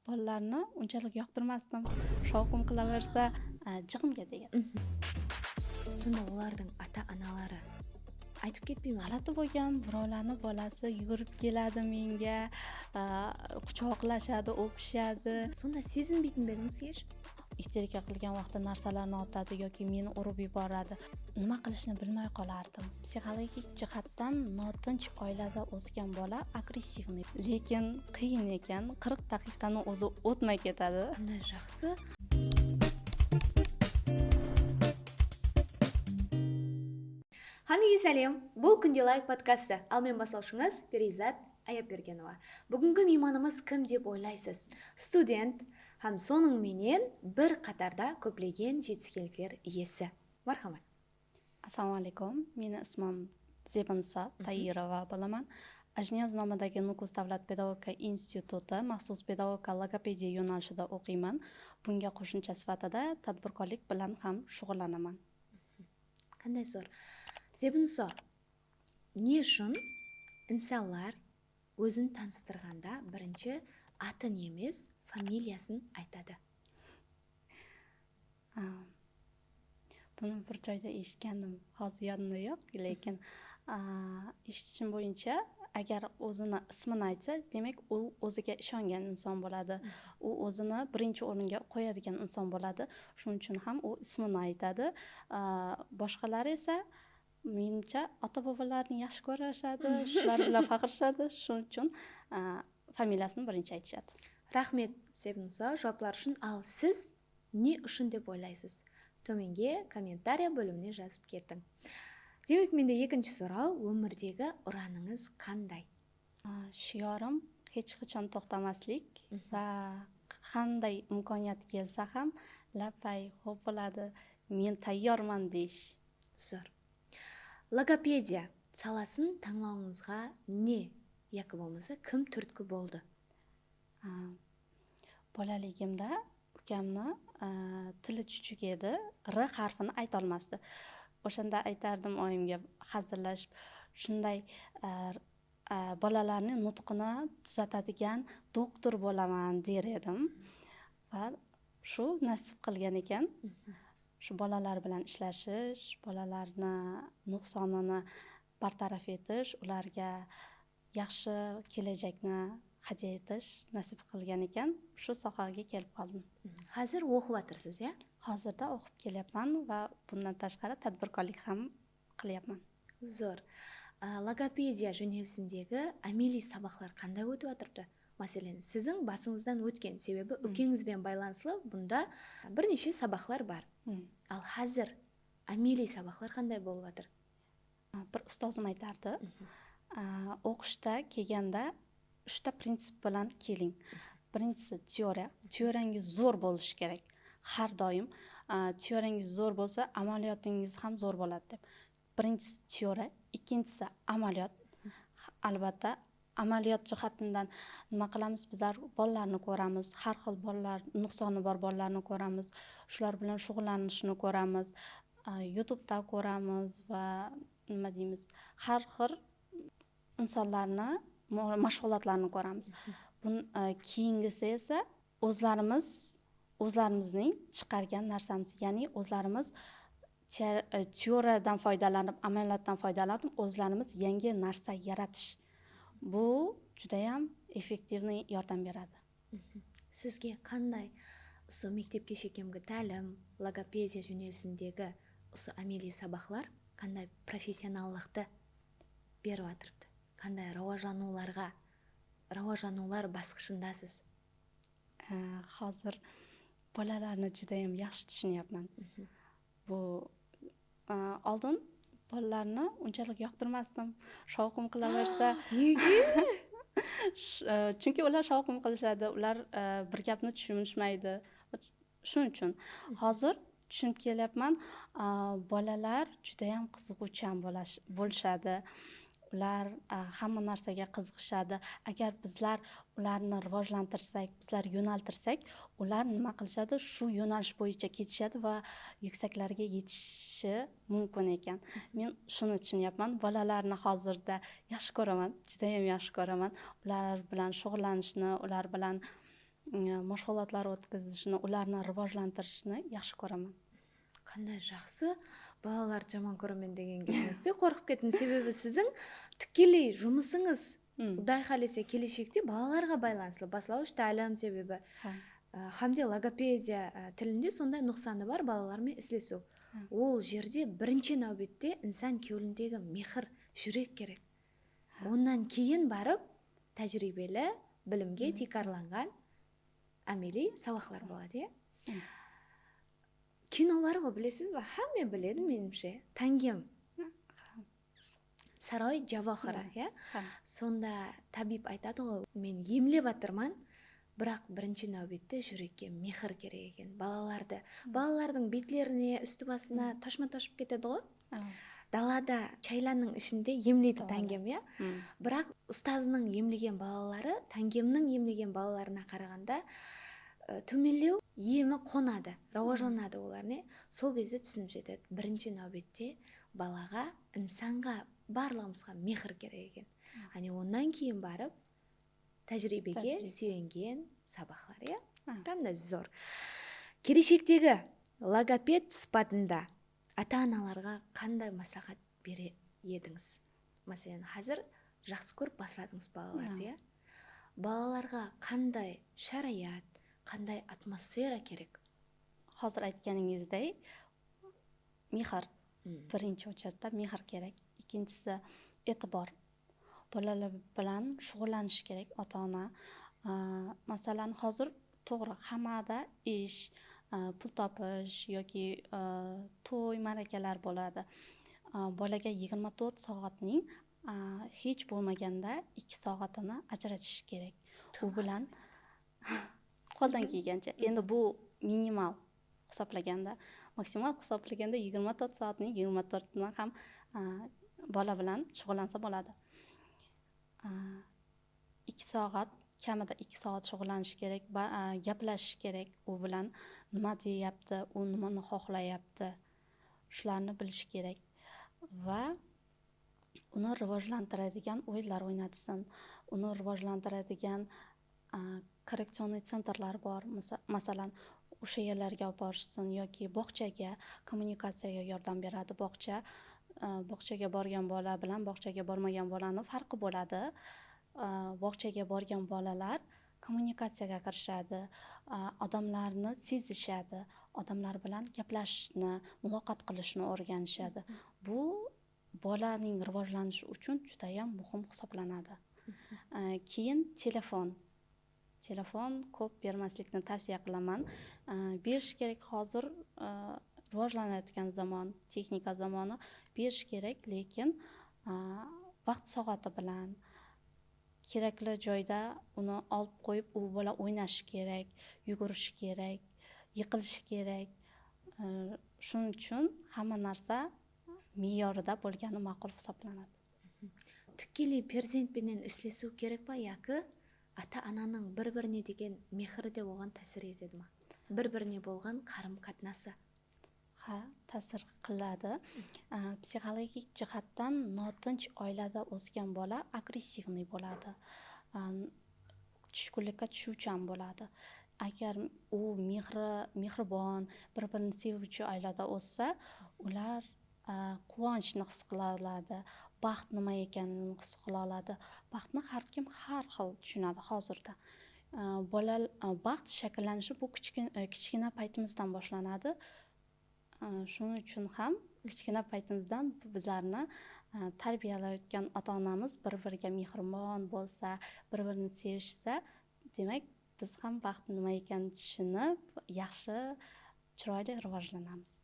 Bolalarni unchalik yoqtirmasdim. Shovqin qilaversa, jig'imga tegadi. Сонда олардың ата аналары айтып кетпей ма? G'alati bo'lgan, birovlarni bolasi yugurib keladi menga, quchoqlashadi, o'pishadi. Сонда сезінбейтін бе едіңіз еш? Isterika qilgan vaqtda narsalarni otadi yoki meni urib yuboradi. Nima qilishni bilmay qolardim. Psixologik jihatdan notinch oilada o'sgan bola агрессивный. Lekin qiyin ekan, 40 daqiqani o'zi o'tmay ketadi. Қандай жақсы. Хаммеге сәлем. Бұл Күнде лайк подкасты. Ал мен бастаушыңыз Перизат Аяпбергенова. Бүгінгі мейманымыз кім деп ойлайсыз? Студент һәм соның менен бір қатарда көплеген жетістіккелер иесі. Мархамат. Assalomu alaykum. Meni ismim Zebiniso Tairova bo'laman. Ajiniyaz nomidagi Nukus davlat pedagogika instituti maxsus pedagogika logopediya yo'nalishida o'qiyman. Bunga qo'shimcha sifatida tadbirkorlik bilan ham shug'ullanaman. Qanday zo'r. Zebiniso, не үшін инсанлар өзін таныстырғанда бірінші атын емес, фамилиясын айтады? Buni bir joyda eshitgandim, hozir yodimda yo'q, lekin eshitishim bo'yicha agar o'zini ismini aytsa, demak u o'ziga ishongan inson bo'ladi. U o'zini birinchi o'ringa qo'yadigan inson bo'ladi. Shuning uchun ham u ismini aytadi. Boshqalari esa menimcha ota-bobolarini yaxshi ko'rishadi, shular bilan faxrlanadi. Shuning uchun familiyasini birinchi aytishadi. Рахмет, Zebiniso, жауаплар үшін. Ал сіз не үшін деп ойлайсыз? Төменге комментария бөліміне жазып кетің. Демек, менде екінші сұрау, өмірдегі ұраныңыз қандай? Shiorim hech qachon to'xtamaslik va qanday imkoniyat kelsa ham labbay, xo'p bo'ladi, men tayyorman deyish. Zo'r. Логопедия саласын таңдауыңызға не, яки болмаса кім түрткі болды? Bolaligimda ukamni tili chuchuk edi, r harfini aytolmasdi. O'shanda aytardim oyimga hazillashib, shunday bolalarning nutqini tuzatadigan doktor bo'laman der edim. Va shu nasib qilgan ekan. Shu bolalar bilan ishlashish, bolalarni nuqsonini bartaraf etish, ularga yaxshi kelajakni hadya etish nasib qilgan ekan. Shu sohaga kelib qoldim. Hozir o'qiyapsiz, ya? Hozirda o'qib kelyapman va bundan tashqari tadbirkorlik ham qilyapman. Zo'r. Логопедия жөнелісіндегі әмели сабақлар қандай өтіп жатырды? Мәселен, сіздің басыңыздан өткен, себебі үкеңізбен байланыслы бұнда бірнеше сабақлар бар. Ал қазір әмели сабақлар қандай болып жатыр? Bir ustozim aytardi, o'qishda kelganda 3ta prinsip bilan keling. Birinchisi teoriya. Teoriyangiz zo'r bo'lishi kerak. Har doim teoriyangiz zo'r bo'lsa, amaliyotingiz ham zo'r bo'ladi deb. Birinchisi teoriya, ikkinchisi amaliyot. Albatta amaliyot jihatidan nima qilamiz? Bizlar bolalarni ko'ramiz, har xil bolalar, nuqsoni bor bolalarni ko'ramiz, shular bilan shug'ullanishni ko'ramiz, YouTube'da ko'ramiz va nima deymiz, har xil insonlarni mashg'ulotlarni ko'ramiz. Keyingisi esa o'zlarimizning chiqargan narsamiz, ya'ni o'zlarimiz teoriyadan foydalanib, amaliyotdan foydalanib, o'zlarimiz yangi narsa yaratish. Bu judayam effektivniy yordam beradi. Sizga qanday usı мектепке шекемгі тәлім, логопедия жөнелісіндегі usı әмели сабақлар қандай профессионалдықты беріп жатырыпты? Қандай рауажланулар басқышындасыз? Hozir bolalarni judayam yaxshi tushunyapman. Bu oldin bolalarni unchalik yoqtirmasdim. Shovqin qilaversa. Nega? Chunki ular shovqin qilishadi, ular bir gapni tushunishmaydi. Shuning uchun hozir tushunib kelyapman, bolalar judayam qiziquvchan bo'lishadi. Ular hamma narsaga qiziqishadi. Agar bizlar ularni rivojlantirsak, bizlar yo'naltirsak, ular nima qilishadi? Shu yo'nalish bo'yicha ketishadi va yuksaklarga yetishi mumkin ekan. Men shuni tushunyapman. Bolalarni hozirda yaxshi ko'raman, juda ham yaxshi ko'raman. Ular bilan shug'ullanishni, ular bilan Mashg'ulotlar o'tkazishni, ularni rivojlantirishni yaxshi ko'raman. Қандай жақсы, балаларды жаман көремін деген кезіңізде қорқып кеттім, себебі сіздің тікелей жұмысыңыз, құдай қаласа, келешекте балаларға байланысты бастауыш тәлім, себебі хамде логопедия тілінде сондай нұқсаны бар балалармен істесу. Ол жерде бірінші нәубетте инсан кеуліндегі мехір, жүрек керек, онан кейін барып тәжірибелі білімге тикарланған әмели сабақлар болады, иә. Кино бар ғой, білесіз ба? Хамме біледі, меніңше, Тәңгем сарой жавохира, иә. Сонда табип айтады ғой, мен емлеп жатырмын, бірақ бірінші нәубетте жүрекке мехір керек екен. Балаларды, балалардың бетлеріне, үсті басына ташма ташып кетеді ғой. Далада чайланның ішінде емлейді тәңгем, иә. Бірақ ұстазының емлеген балалары тәңгемнің емлеген балаларына қарағанда төменлеу емі қонады, рауажланады олар. Не сол кезде түсініп жетеді, бірінші нәубетте балаға, инсанға, барлығымызға мехір керек екен, әне онан кейін барып тәжірибеге сүйенген сабақлар, иә. Қандай зор! Келешектегі логопед сыпатында ата аналарға қандай маслихат бере едіңіз? Мәселен, қазір жақсы көріп бастадыңыз балаларды, иә. Балаларға қандай шараят, қандай атмосфера керек? Hozir aytganingizdek, mehr, birinchi очередь mehr kerak, ikkinchisi e'tibor. Bolalar bilan shug'ullanish kerak ota ona. Masalan, hozir to'g'ri, hammada ish, pul topish yoki to'y ma'rakalar bo'ladi. Bolaga 24 soatning hech bo'lmaganda 2 soatini ajratish kerak u bilan, qo'ldan kelgancha. Endi bu minimal hisoblaganda, maksimal hisoblaganda 24 soatning 24ini ham bola bilan shug'ullansa bo'ladi. 2 soat, kamida 2 soat shug'ullanish kerak, gaplashish kerak u bilan, nima deyapti, u nimani xohlayapti, shularni bilish kerak va uni rivojlantiradigan o'yinlar o'ynatsin, uni rivojlantiradigan коррекционный центр lar bor, masalan, o'sha yerlarga olib borishsin yoki bog'chaga, kommunikatsiyaga yordam beradi bog'cha. Bog'chaga borgan bola bilan bog'chaga bormagan bolani farqi bo'ladi. Bog'chaga borgan bolalar kommunikatsiyaga kirishadi, odamlarni sezishadi, odamlar bilan gaplashishni, muloqot qilishni o'rganishadi. Bu bolaning rivojlanishi uchun judayam muhim hisoblanadi. Keyin telefon ko'p bermaslikni tavsiya qilaman. Berish kerak, hozir rivojlanayotgan zamon, texnika zamoni, berish kerak, lekin vaqt soati bilan kerakli joyda uni olib qo'yib, u bola o'ynashi kerak, yugurishi kerak, yiqilishi kerak. Shuning uchun hamma narsa me'yorida bo'lgani ma'qul hisoblanadi. Тікелей перзентпенен істесу керек па, яки ата ананың бір біріне деген мехірі де оған тәсір етеді ма, бір біріне болған қарым қатынасы? Ha, ta'sir qiladi. Psixologik jihatdan notinch oilada o'sgan bola агрессивный bo'ladi, tushkunlikka tushuvchan bo'ladi. Agar u mehribon, bir birini sevuvchi oilada o'ssa, ular quvonchni his qila oladi, baxt nima ekanini his qila oladi. Baxtni har kim har xil tushunadi hozirda. Bola baxt shakllanishi bu kichkina paytimizdan boshlanadi. Shuning uchun ham kichkina paytimizdan bizlarni tarbiyalayotgan ota onamiz bir biriga mehribon bo'lsa, bir birini sevishsa, demak biz ham baxt nima ekanini tushunib, yaxshi, chiroyli rivojlanamiz.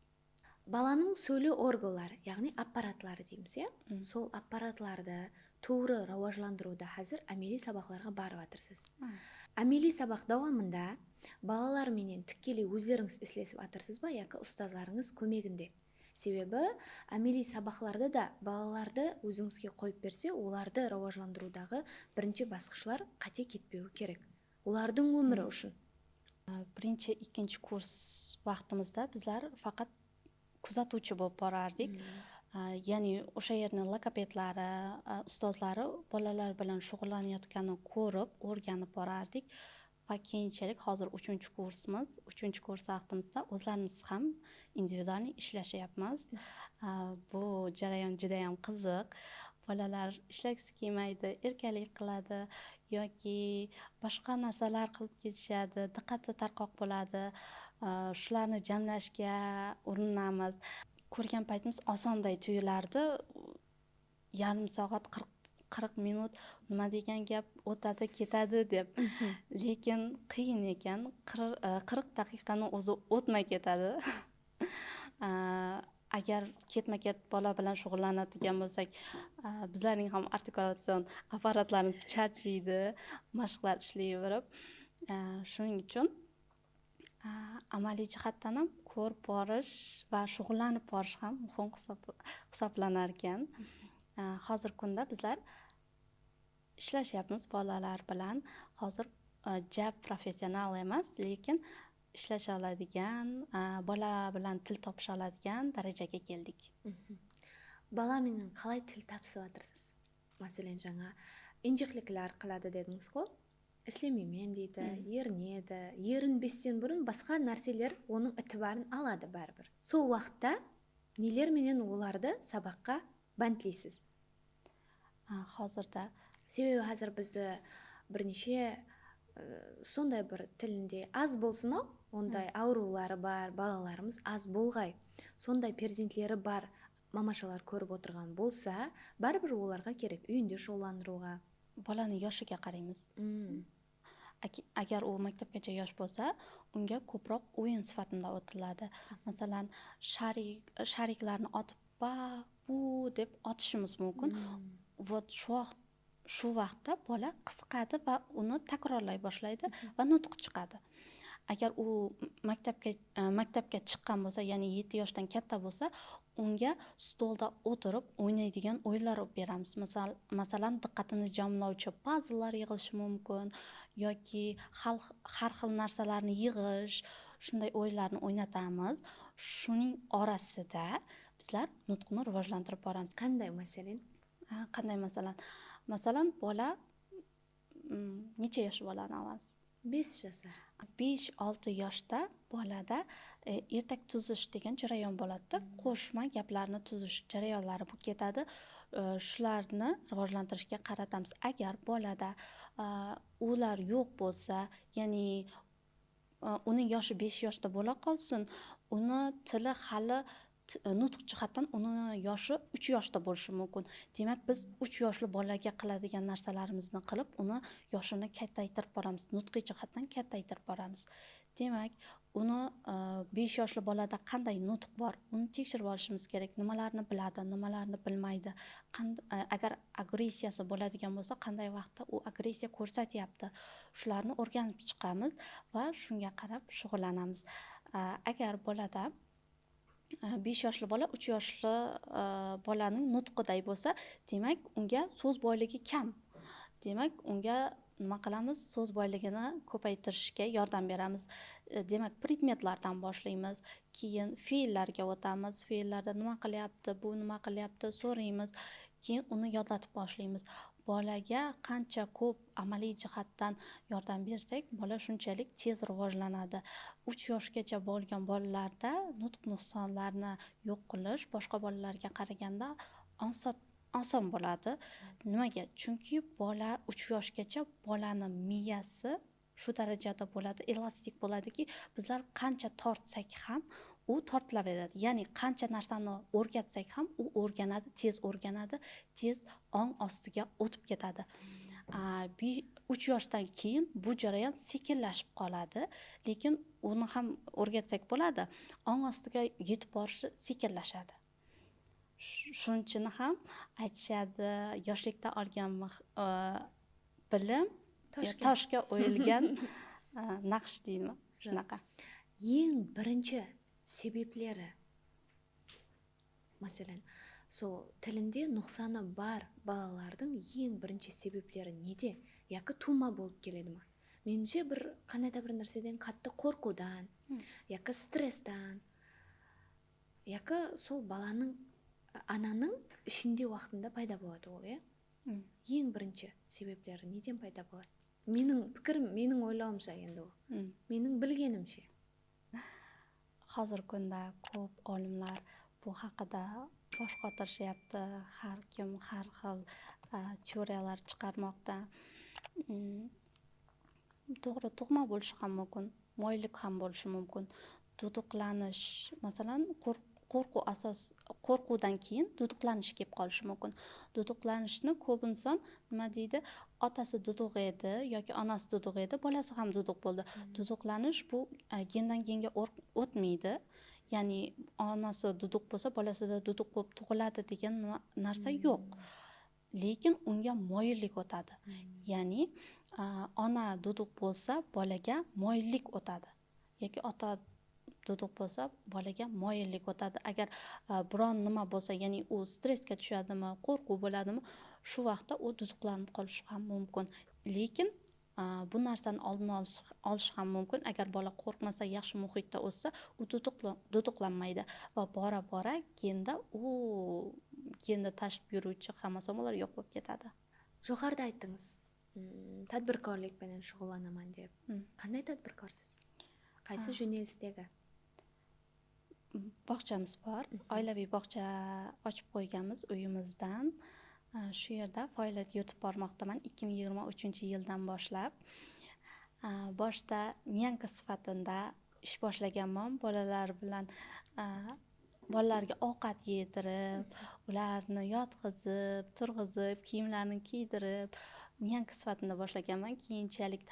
Баланың сөйлеу органлары, яғни аппаратлары дейміз, иә, сол аппаратларды туғры рауажландыруда қазір әмели сабақларға барып жатырсыз. Әмели сабақ дауамында балаларменен тікелей өздеріңіз істесіп жатырсыз ба, яки ұстаздарыңыз көмегінде? Себебі әмели сабақларды да балаларды өзіңізге қойып берсе, оларды рауажландырудағы бірінші басқышлар қате кетпеуі керек олардың өмірі үшін. Birinchi, ikkinchi kurs vaqtimizda bizlar faqat kuzatuvchi bo'lib borardik. Ya'ni o'sha yerni logopedlari, ustozlari bolalar bilan shug'ullanayotganini ko'rib, o'rganib borardik. Va keyinchalik hozir uchinchi kursimiz, uchinchi kurs vaqtimizda o'zlarimiz ham индивидуальный ishlashyapmiz. Bu jarayon judayam qiziq. Bolalar ishlagisi kelmaydi, erkalik qiladi yoki boshqa narsalar qilib ketishadi, diqqati tarqoq bo'ladi. Shularni jamlashga urinamiz. Ko'rgan paytimiz osonday tuyulardi. Yarim soat, 40 minut nima degan gap, o'tadi ketadi deb, lekin qiyin ekan. 40 daqiqani o'zi o'tmay ketadi. Agar ketma ket bola bilan shug'ullanadigan bo'lsak, bizlarning ham artikulyatsion apparatlarimiz charchaydi mashqlar ishlayverib. Shuning uchun amaliy jihatdan ham ko'rib borish va shug'ullanib borish ham muhim hisoblanar ekan. Hozirgi kunda bizlar ishlashyapmiz bolalar bilan. Hozir ja professional emas, lekin ishlasha oladigan, bola bilan til topisha oladigan darajaga keldik. Баламенен қалай тіл табысып жатырсыз? Мәселен, жаңа инжиқликлар қылады дедіңіз ғой, істемеймін дейді, ерінеді. Ерінбестен бұрын басқа нәрселер оның ітібарын алады бәрібір. Сол уақытта нелерменен оларды сабаққа бәнтлейсіз? Hozirda Себебі қазір бізді бірнеше сондай бір тілінде аз болсын ау, ондай аурулары бар балаларымыз аз болғай, сондай перзентлері бар мамашалар көріп отырған болса, бәрібір оларға керек үйінде шұғылдандыруға. Bolani yoshiga qaraymiz. Agar u maktabgacha yosh bo'lsa, unga ko'proq o'yin sifatida o'tiladi. Masalan, шарик larni otib, ba bu deb otishimiz mumkin. Вот shu vaqtda bola qiziqadi va uni takrorlay boshlaydi va nutq chiqadi. Agar u maktabga chiqqan bo'lsa, ya'ni 7 yoshdan katta bo'lsa, unga stolda o'tirib o'ynaydigan o'yinlar olib beramiz. Masalan, diqqatini jamlovchi pazllar yig'ilishi mumkin yoki har xil narsalarni yig'ish, shunday o'yinlarni o'ynatamiz. Shuning orasida bizlar nutqni rivojlantirib boramiz. Qanday, masalan? Qanday masalan? Masalan, bola necha yosh bolani olamiz? 5 жасар. 5-6 yoshda bolada ertak tuzish degan jarayon bo'ladida, qo'shma gaplarni tuzish jarayonlari bu ketadi. Shularni rivojlantirishga qaratamiz. Agar bolada ular yo'q bo'lsa, ya'ni uning yoshi 5 yoshda bo'la qolsin, uni tili hali nutq jihatdan uni yoshi 3 yoshda bo'lishi mumkin. Demak, biz 3 yoshli bolaga qiladigan narsalarimizni qilib, uni yoshini kattaytirib boramiz, nutqiy jihatdan kattaytirib boramiz. Demak, uni 5 yoshli bolada qanday nutq bor, uni tekshirib olishimiz kerak: nimalarni biladi, nimalarni bilmaydi, agar agressiyasi bo'ladigan bo'lsa, qanday vaqtda u agressiya ko'rsatyapti, shularni o'rganib chiqamiz va shunga qarab shug'ullanamiz. Agar bolada 5 yoshli bola 3 yoshli bolaning nutqiday bo'lsa, demak, unga so'z boyligi kam. Demak, unga nima qilamiz? So'z boyligini ko'paytirishga yordam beramiz. Demak, predmetlardan boshlaymiz, keyin fe'llarga o'tamiz. Fe'llarda nima qilyapti bu, nima qilyapti, so'raymiz, keyin uni yodlatib boshlaymiz. Bolaga qancha ko'p amaliy jihatdan yordam bersak, bola shunchalik tez rivojlanadi. 3 yoshgacha bo'lgan bolalarda nutq nuqsonlarini yo'q qilish boshqa bolalarga qaraganda oson bo'ladi. Nimaga? Chunki bola 3 yoshgacha bolani miyasi shu darajada bo'ladi, elastik bo'ladiki, bizlar qancha tortsak ham u tortilaveradi. Ya'ni qancha narsani o'rgatsak ham u o'rganadi, tez o'rganadi, tez ong ostiga o'tib ketadi. 3 yoshdan keyin bu jarayon sekinlashib qoladi, lekin uni ham o'rgatsak bo'ladi, ong ostiga yetib borishi sekinlashadi. Shuning uchun ham aytishadi, yoshlikda olgan bilim toshga o'yilgan naqsh deydimi, shunaqa. Ең бірінші себептері, мәселен, сол тілінде нұқсаны бар балалардың ең бірінші себептері неде, яки тума болып келеді ма? Меніңше, бір қандай да бір нәрседен қатты қорқудан, яки стресстан, яки сол баланың ананың ішінде уақытында пайда болады ол, иә? Ең бірінші себептері неден пайда болады? Менің пікірім, менің ойлауымша енді ол. Менің білгенімше. Hozirgi kunda ko'p olimlar bu haqida bosh qotirishyapti. Har kim har xil teoriyalar chiqarmoqda. To'g'ri, tug'ma bo'lishi ham mumkin, moyillik ham bo'lishi mumkin. Duduqlanish, masalan, qo'rquv asos qo'rquvdan keyin duduqlanish kelib qolishi mumkin. Duduqlanishni ko'p inson nima deydi? Otasi duduq edi yoki onasi duduq edi, bolasi ham duduq bo'ldi. Duduqlanish bu gendan genga o'tmaydi. Ya'ni onasi duduq bo'lsa, bolasida duduq bo'lib tug'iladi degan narsa yo'q. Lekin unga moyillik o'tadi. Ya'ni ona duduq bo'lsa, bolaga moyillik o'tadi. Yoki ota duduq bo'lsa, bolaga moyillik o'tadi. Agar biron nima bo'lsa, ya'ni u stressga tushadimi, qo'rquv bo'ladimi, shu vaqtda u duduqlanib qolishi ham mumkin. Lekin bu narsani oldini olish ham mumkin. Agar bola qo'rqmasa, yaxshi muhitda o'ssa, u duduqlanmaydi va bora-bora genda u genda tashib yuruvchi xromosomalar yo'q bo'lib ketadi. Жоғарыда айттыңыз, tadbirkorlikпенен шұғылданамын деп. Қандай tadbirkorsiz? Qaysi jónelistegi? Bog'chamiz bor. Oilaviy bog'cha ochib qo'yganmiz uyimizdan. Shu yerda faoliyat yuritib bormoqdaman 2023-yildan boshlab. Boshda нянька sifatida ish boshlaganman. Bolalar bilan bolalarga ovqat yedirib, ularni yotqizib, turg'izib, kiyimlarini kiydirib, нянька sifatida boshlaganman. Keyinchalik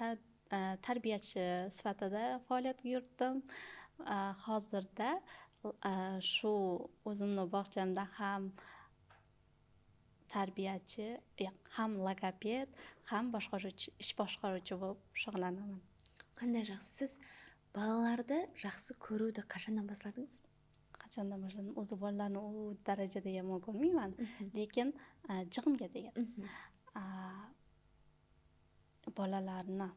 tarbiyachi sifatida faoliyat yuritdim. Hozirda shu o'zimni bog'chamda ham tarbiyachi, ham logoped, ham boshqaruvchi, ish boshqaruvchi bo'lib shug'ullanaman. Қандай жақсы. Сіз балаларды жақсы көруді қашаннан бастадыңыз? Qachondan boshladim? O'zi bolalarni u darajada yomon ko'rmayman, lekin jig'imga degan. Bolalarni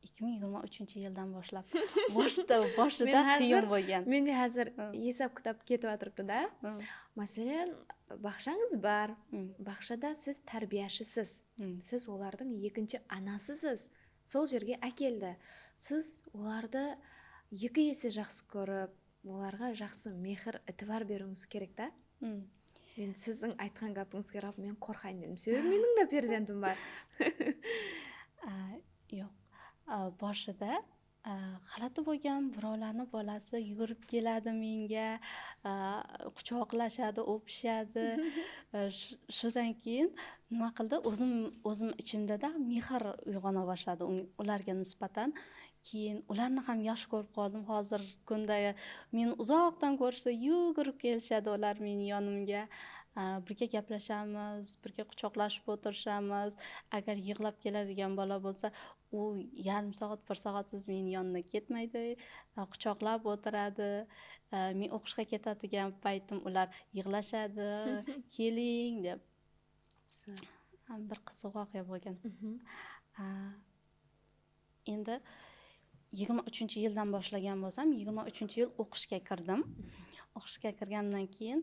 2023-yildan boshlab boshida qiyin bo'lgan. Menda hozir hisob kitob ketyapti-da. Masalan, baqshangiz bor. Baqshada siz tarbiyachisiz. Siz ularning ikkinchi anasisiz. Сол жерге әкелді. Сіз оларды екі есе жақсы көріп, оларға жақсы мехір, ітібар беруіңіз керек та. Мен сіздің айтқан гапыңызға қарап мен қорқайын дедім. Себебі менің де перзентім бар. Yo'q. Boshida g'alati bo'lgan, birovlarni bolasi yugurib keladi menga, quchoqlashadi, o'pishadi. Shundan keyin nima qildi? O'zim ichimda mehr uyg'ona boshladi ularga nisbatan. Keyin ularni ham yaxshi ko'rib qoldim. Hozir kunda meni uzoqdan ko'rishsa yugurib kelishadi ular meni yonimga. Birga gaplashamiz, birga quchoqlashib o'tirishamiz. Agar yig'lab keladigan bola bo'lsa, u yarim soat, bir soatsiz meni yonimdan ketmaydi, quchoqlab o'tiradi. Men o'qishga ketadigan paytim ular yig'lashadi, keling deb. Bir qiziq voqea bo'lgan. Endi 23-yildan boshlagan bo'lsam, 23-yil o'qishga kirdim. O'qishga kirgandan keyin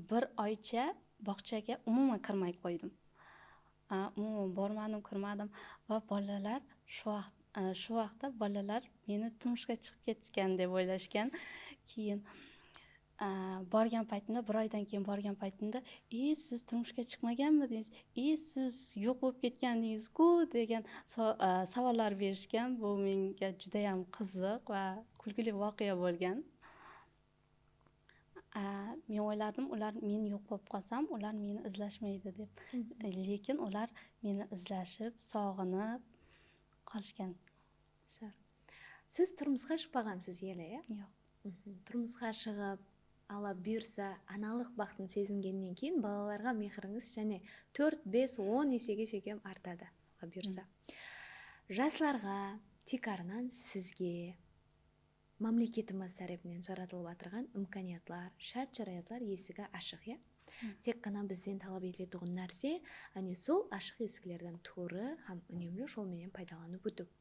bir oycha bog'chaga umuman kirmay qo'ydim. Umuman bormadim, kirmadim va bolalar shu vaqtda bolalar meni turmushga chiqib ketgan deb o'ylashgan. Keyin borgan paytimda, bir oydan keyin borgan paytimda, siz turmushga chiqmaganmidingiz? Siz yo'q bo'lib ketgandingiz-ku degan savollar berishgan. Bu menga juda ham qiziq va kulgili voqea bo'lgan. Men o'ylardim, ular men yo'q bo'lib qolsam, ular meni izlashmaydi deb. Lekin ular meni izlashib, sog'inib qolishgan. Siz turmushga chiqmagansiz hali, ya? Yo'q. Turmushga chiqib, Алла бұйырса, аналық бақытын сезінгеннен кейін балаларға мехіріңіз және 4, 5, 10 есеге шекем артады. Алла бұйырса. Жастарға, тикарынан сізге мемлекетіміз тарапынан жаратылып отырған имканиятлар, шарт-шараятлар есігі ашық, иә? Тек қана бізден талап етілетін нәрсе, әне сол ашық есіктерден тура һәм үнемді жолменен пайдаланып өту.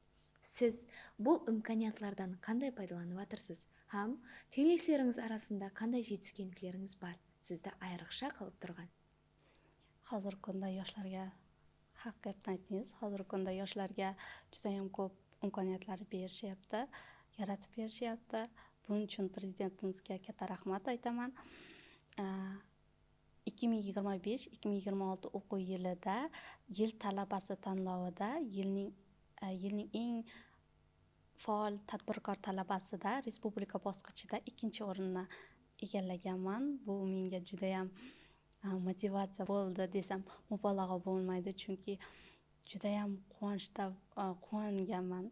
Сіз бұл имканиятлардан қандай пайдаланып жатырсыз? Һәм теңдеслеріңіз арасында қандай жетіскендіктеріңіз бар? Сізді айрықша қылып тұрған. Hozirgi kunda yoshlarga Haq gapni aytdingiz. Hozirgi kunda yoshlarga judayam ko'p imkoniyatlar berishyapti, yaratib berishyapti. Buning uchun prezidentimizga katta rahmat aytaman. 2025-2026 o'quv yilida "Yil talabasi" tanlovida yilning eng faol tadbirkor talabasida respublika bosqichida ikkinchi o'rinni egallaganman. Bu menga judayam motivatsiya bo'ldi desam, mubolag'a bo'lmaydi, chunki judayam quvonchda quvonganman.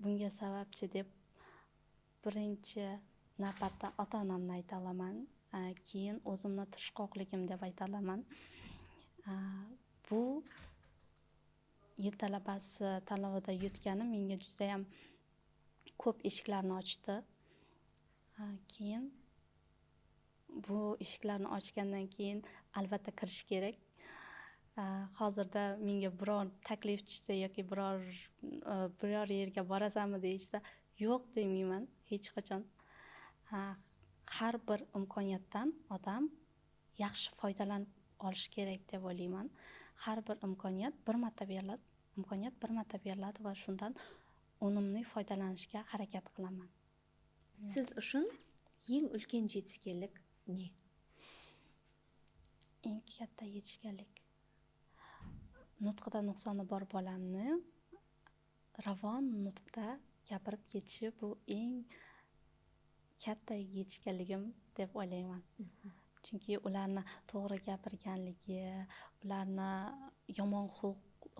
Bunga sababchi deb birinchi navbatda ota onamni ayta olaman, keyin o'zimni tirishqoqligim deb ayta olaman. Bu "Yil talabasi" tanlovida yutganim menga judayam ko'p eshiklarni ochdi. Keyin bu eshiklarni ochgandan keyin albatta kirish kerak. Hozirda menga biror taklif tushsa yoki biror yerga borasanmi deyishsa, yo'q demayman hech qachon. Har bir imkoniyatdan odam yaxshi foydalanib olish kerak deb o'ylayman. Har bir imkoniyat bir marta beriladi, imkoniyat bir marta beriladi va shundan unumli foydalanishga harakat qilaman. Сіз үшін ең үлкен жетіскенлік не? Eng katta yetishganlik nutqida nuqsoni bor bolamni ravon nutqda gapirib ketishi, bu eng katta yetishganligim deb o'ylayman, chunki ularni to'g'ri gapirganligi, ularni yomon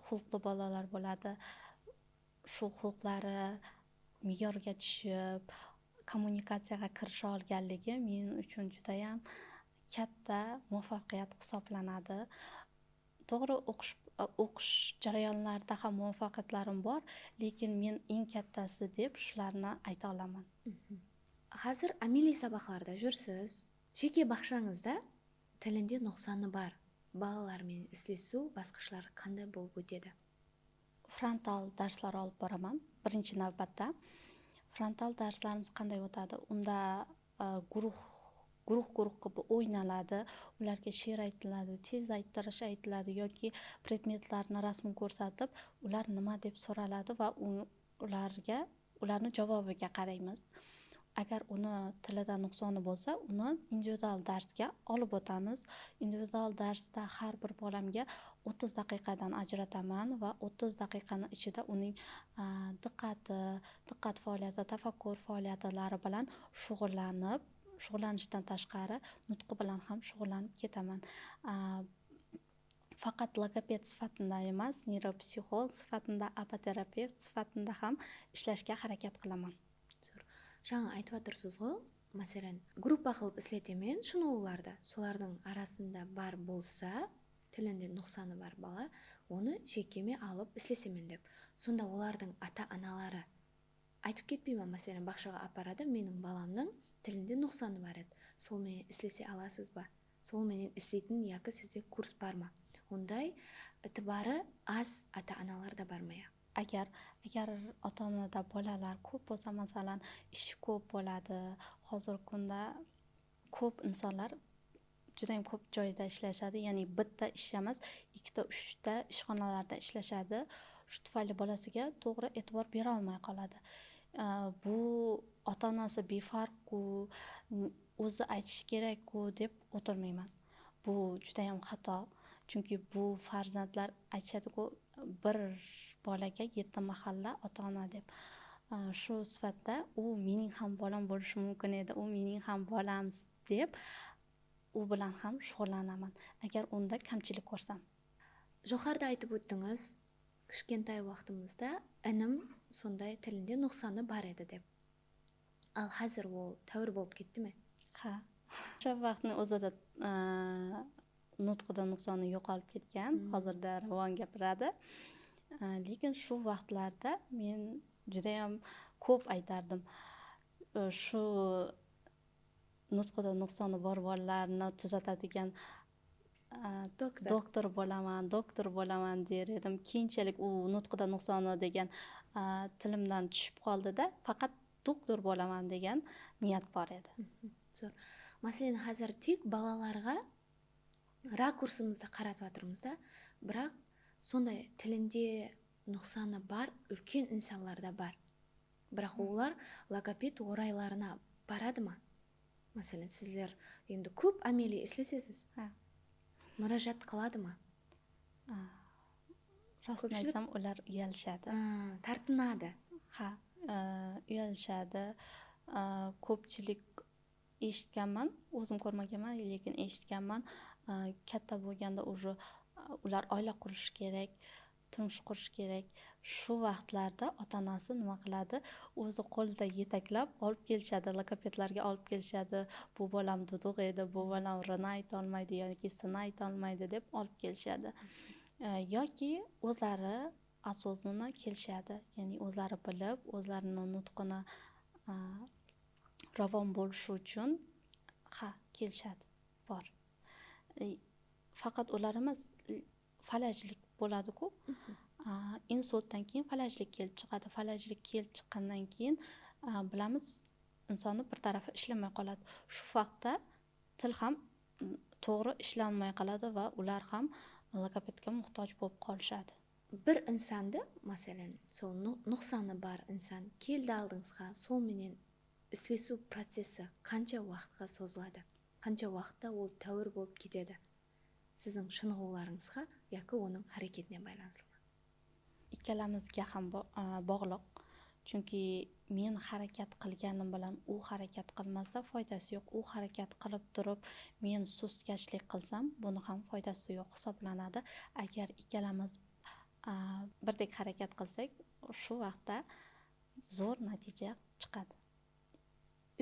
xulqli bolalar bo'ladi, shu xulqlari me'yorga tushib, kommunikatsiyaga kirisha olganligi men uchun judayam katta muvaffaqiyat hisoblanadi. To'g'ri, o'qish jarayonlarida ham muvaffaqiyatlarim bor, lekin men eng kattasi deb shularni ayta olaman. Қазір амали сабақтарда жүрсіз. Жеке бақшаңызда тілінде нұқсаны бар балалармен істесу басқышлары қандай болып өтеді? Frontal darslar olib boraman birinchi navbatda. Frontal darslarimiz qanday o'tadi? Unda guruh guruh guruh qilib o'ynaladi, ularga she'r aytiladi, tez ayttirish aytiladi yoki predmetlarni rasmini ko'rsatib, ular nima deb so'raladi va ularga, ularni javobiga qaraymiz. Agar uni tilida nuqsoni bo'lsa, uni individual darsga olib o'tamiz. Individual darsda har bir bolamga 30 daqiqadan ajrataman va 30 daqiqani ichida uning diqqati, diqqat faoliyati, tafakkur faoliyatlari bilan shug'ullanib, shug'ullanishdan tashqari nutqi bilan ham shug'ullanib ketaman. Faqat logoped sifatida emas, neyropsixolog sifatida, apoterapevt sifatida ham ishlashga harakat qilaman. Zo'r. Жаңа айтып жатырсыз ғой, мәселен, группа қылып істетемін шынығуларды, солардың арасында бар болса тілінде нұқсаны бар бала, оны жекеме алып істесемін деп. Сонда олардың ата аналары айтып кетпей ма? Мәселен, бақшаға апарады, менің баламның тілінде нұқсаны бар еді, солменен істесе аласыз ба, солменен істейтін яки сізде курс бар ма? Ондай ітібары аз ата аналар да бар ма, я? Agar ota onada bolalar ko'p bo'lsa, masalan, ishi ko'p bo'ladi. Hozirgi kunda ko'p insonlar judayam ko'p joyda ishlashadi, ya'ni bitta ish emas, ikkita, uchta ishxonalarda ishlashadi. Shu tufayli bolasiga to'g'ri e'tibor berolmay qoladi. Bu ota onasi befarqku, o'zi aytishi kerakku deb o'tirmayman. Bu judayam xato, chunki bu farzandlar, aytishadiku, bir bolaga yetti mahalla ota ona deb. Shu sifatda u mening ham bolam bo'lishi mumkin edi, u mening ham bolam deb u bilan ham shug'ullanaman, agar unda kamchilik ko'rsam. Жоғарыда айтып өттіңіз, кішкентай уақытымызда інім сондай тілінде нұқсаны бар еді деп. Ал қазір ол тәуір болып кетті ме? Ha, o'sha vaqtni o'zida nutqida nuqsoni yo'qolib ketgan, hozirda ravon gapiradi. Lekin shu vaqtlarda men judayam ko'p aytardim, shu nutqida nuqsoni bor bolalarni tuzatadigan doktor doktor bo'laman, doktor bo'laman der edim. Keyinchalik u nutqida nuqsoni degan tilimdan tushib qoldida, faqat doktor bo'laman degan niyat bor edi. Zo'r. Мәселен, қазір тек балаларға Ракурсымызды қаратып жатырмыз да, бірақ сондай тілінде нұқсаны бар үлкен инсанлар да бар. Бірақ олар логопед орайларына барады ма? Мәселен, сіздер енді көп әмели істесесіз. Мұражат қылады ма? Rostini aytsam, ular uyalishadi. Тартынады. Ha, uyalishadi. Ko'pchilik eshitganman, o'zim ko'rmaganman, lekin eshitganman. Katta bo'lganda уже ular oila qurishi kerak, turmush qurish kerak. Shu vaqtlarda ota onasi nima qiladi? O'zi qo'lida yetaklab olib kelishadi, logopedlarga olib kelishadi. Bu bolam duduq edi, bu bolam rini aytolmaydi yoki sini aytolmaydi deb olib kelishadi. Yoki o'zlari осознанно kelishadi, ya'ni o'zlari bilib, o'zlarini nutqini ravon bo'lishi uchun, ha, kelishadi, bor. Faqat ular emas, falajlik bo'ladi-ku. Insultdan keyin falajlik kelib chiqadi. Falajlik kelib chiqqandan keyin, bilamiz, insonni bir tarafi ishlamay qoladi. Shu vaqtda til ham to'g'ri ishlanmay qoladi va ular ham logopedga muhtoj bo'lib qolishadi. Bir инсанды, мәселен, сол нұқсаны бар инсан келді алдыңызға, сол менен істесу процесі қанша уақытқа созылады? Қанша уақытта ол тәуір болып кетеді? Сіздің шынығуларыңызға яки оның әрекетіне байланысты ма? Ikkalamizga ham bog'liq. Chunki men harakat qilganim bilan u harakat qilmasa foydasi yo'q. U harakat qilib turib men sustkashlik qilsam, buni ham foydasi yo'q hisoblanadi. Agar ikkalamiz birdek harakat qilsak, shu vaqtda zo'r natija chiqadi.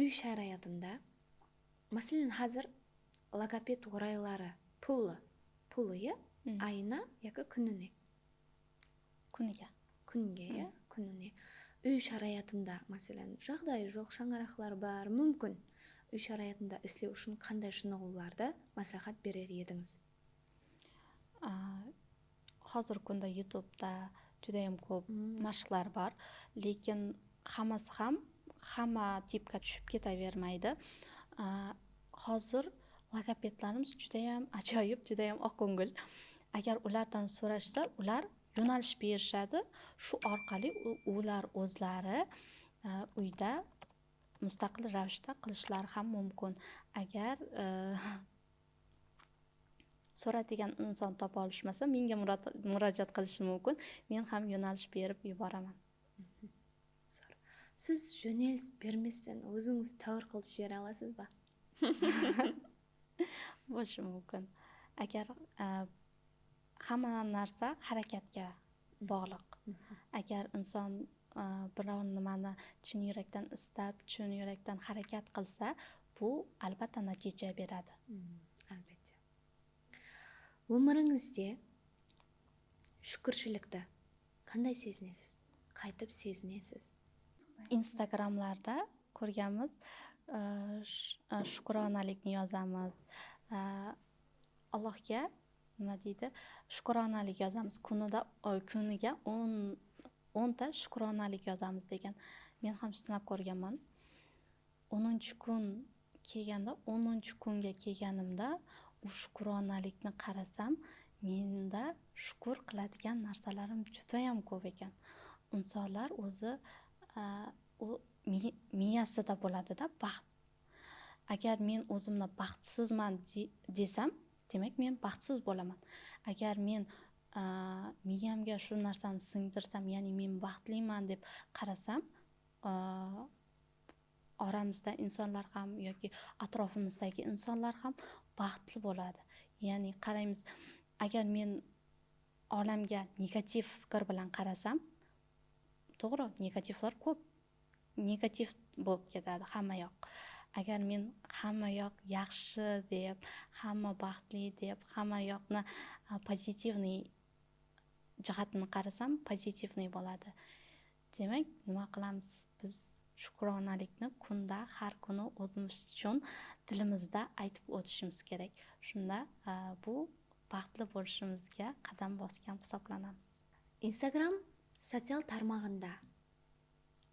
Үй шараятында, мәселен, қазір логопед орайлары пулы, пулы, иә? Айына яки күніне? Kuniga. Күнге, иә, күніне. Үй шараятында, мәселен, жағдайы жоқ шаңырақлар бар, мүмкін. Үй шараятында істеу үшін қандай шынығуларды мәслихат берер едіңіз? Hozirgi kunda YouTube'da judayam ko'p mashqlar bor, lekin hammasi ham hamma tipga tushib ketavermaydi. Hozir logopedlarimiz judayam ajoyib, judayam oqko'ngil. Agar ulardan so'rashsa, ular yo'nalish berishadi. Shu orqali ular o'zlari uyda mustaqil ravishda qilishlari ham mumkin. Agar so'radigan inson topa olishmasa, menga murojaat qilishi mumkin. Men ham yo'nalish berib yuboraman. Сіз жөнеліс берместен өзіңіз тәуір қылып жібере аласыз ба? Bo'lishi mumkin. Agar hamma narsa harakatga bog'liq. Agar inson biror nimani chin yurakdan istab, chin yurakdan harakat qilsa, bu albatta natija beradi. Albatta. Өміріңізде шүкіршілікті қандай сезінесіз? Қайтып сезінесіз? Instagramlarda ko'rganmiz, shukronalikni yozamiz. Allohga nima deydi? Shukronalik yozamiz. Kunida, kuniga 10 ta shukronalik yozamiz degan. Men ham sinab ko'rganman. 10-kun kelganda, 10-kunga kelganimda u shukronalikni qarasam, menda shukur qiladigan narsalarim judayam ko'p ekan. Insonlar o'zi u miyasida bo'ladida baxt. Agar men o'zimni baxtsizman desam, demak men baxtsiz bo'laman. Agar men miyamga shu narsani singdirsam, ya'ni men baxtliman deb qarasam, oramizda insonlar ham yoki atrofimizdagi insonlar ham baxtli bo'ladi. Ya'ni qaraymiz, agar men olamga negativ fikr bilan qarasam, to'g'ri, negativlar ko'p, negativ bo'lib ketadi hamma yoq. Agar men hamma yoq yaxshi deb, hamma baxtli deb, hamma yoqni pozitivniy jihatini qarasam, pozitivniy bo'ladi. Demak, nima qilamiz? Biz shukronalikni kunda har kuni o'zimiz uchun dilimizda aytib o'tishimiz kerak. Shunda bu baxtli bo'lishimizga qadam bosgan hisoblanamiz. Instagram sotsial tarmog'ida